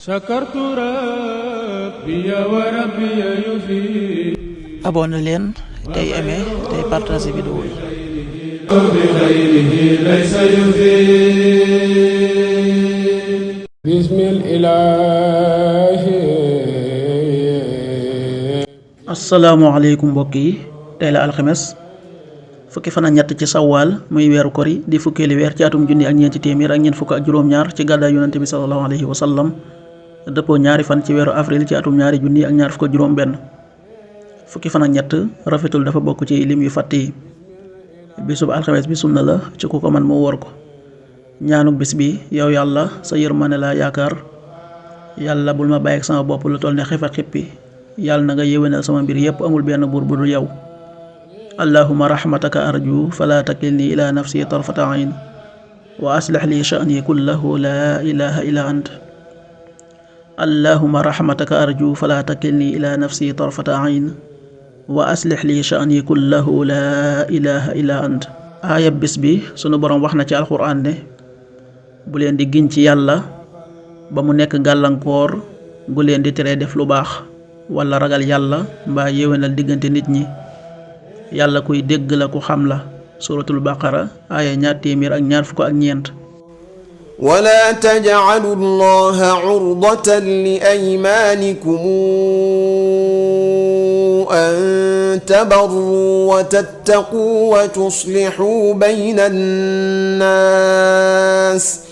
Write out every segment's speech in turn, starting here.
sakartu rabbi wa rabbi yufi. abonné leen tey aimé tey partagé vidéo yi. bi xayrihi laysa yufi. bismillaahi. asalaamaaleykum mbokk yi, tey la alxames fukki fan ak ñett ci sawaal muy weeru kori di fukkeeli weer ci atum junni ak ñeenti téeméer ak ñeent fukk ak juróom-ñaar ci gàddaay yonante bi sallallahu alayhi wa sallam, dëppoo ñaari fan ci weeru avril ci atum ñaari junni ak ñaar fukk ak juróom benn. fukki fan ak ñett rafetul dafa bokk ci lim yu fàtte yi. bisub alxames bi sunna la ci ku ko man mu wóor ko. ñaanuk bis bi: yow yàlla sa yërmande laa yaakaar, yàlla bul ma bàyyi ak sama bopp lu toll ne xef ak xippi, yàlla na nga yéwénal sama mbir yépp, amul benn buur bu dul yow. allahuma rahmataka arju fala takilni ila nafsi tarfata ayn wa aslih li sha'ni kullahu la ilaha illa ant. allahuma rahmataka arju fala takilni ila nafsi tarfata ayn wa aslih li sha'ni kullahu la ilaha illa ant. aayab bis bi sunu boroom wax na ci alxuraan ne bu leen di giñ ci yàlla ba mu nekk gàllankoor gu leen di teree def lu baax wala ragal yàlla mbaa yéwénal diggante nit ñi. yàlla kuy dégg la ku xam la. suratul baqara aaya 224. wala tajcalu llaha curdatan li aymaanikum an tabarru wa tattaquu wa tuslixuu bayna annaas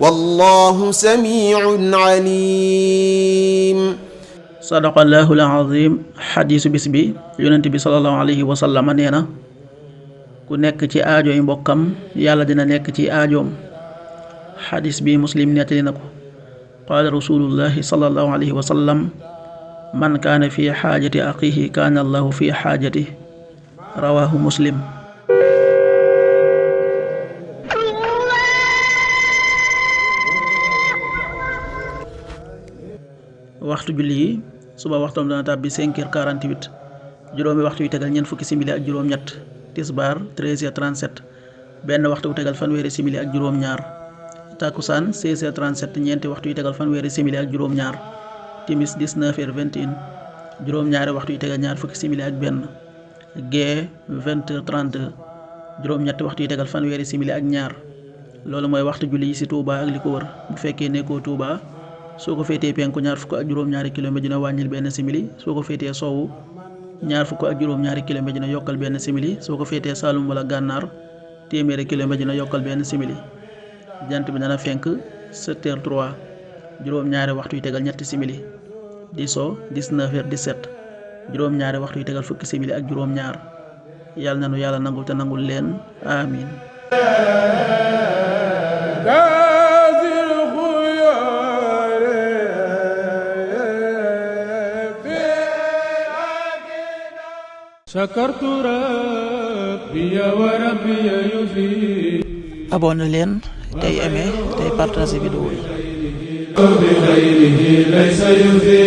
wallahu samiicun caliim. sadaqallahu al-azim. xadiisu bis bi, yonent bi sallallahu alayhi wa sallam nee na ku nekk ci aajooy mbokkam yàlla dina nekk ci aajoom. xadiis bi muslim nettali na ko. qaala rasulullahi sallallahu alayhi wa sallam man kaana fi xaajati axiihi kaana allahu fi xaajati. rawaahu muslim. waxtu julli yi: suba waxtoom dana tàbbi 5h48, juróomi waxtu yu tegal ñeent fukki simili ak juróom-ñett. tisbaar 13h37, benn waxtu wu tegal fanweeri simili ak juróom-ñaar. takkusaan 16h37, ñeenti waxtu yu tegal fanweeri simili ak juróom-ñaar. timis 19h21, juróom-ñaari waxtu yu tegal ñaar fukki simili ak benn. gee 20h32, juróom-ñetti waxtu yu tegal fanweeri simili ak ñaar. loolu mooy waxtu julli yi ci Touba ak li ko wër. bu fekkee nekkoo Touba, soo ko féetee penku ñaar fukk ak juróom-ñaari kilomètre dina wàññil benn simili. soo ko féetee sowwu ñaar fukk ak juróom-ñaari kilomètre dina yokkal benn simili. soo ko féetee Saalum wala Gànnaar, téeméeri kilomètre dina yokkal benn simili. jant bi dana fenk 7h03, juróom-ñaari waxtu yu tegal ñetti simili. di so 19h17, juróom-ñaari waxtu yu tegal fukki simili ak juróom-ñaar. yàlla na nu yàlla nangul te nangul leen amiin. sakartu rabbi wa rabbi yufi. abonné leen tey aimé tey partagé vidéo yi. bi xayrihi laysa yufi.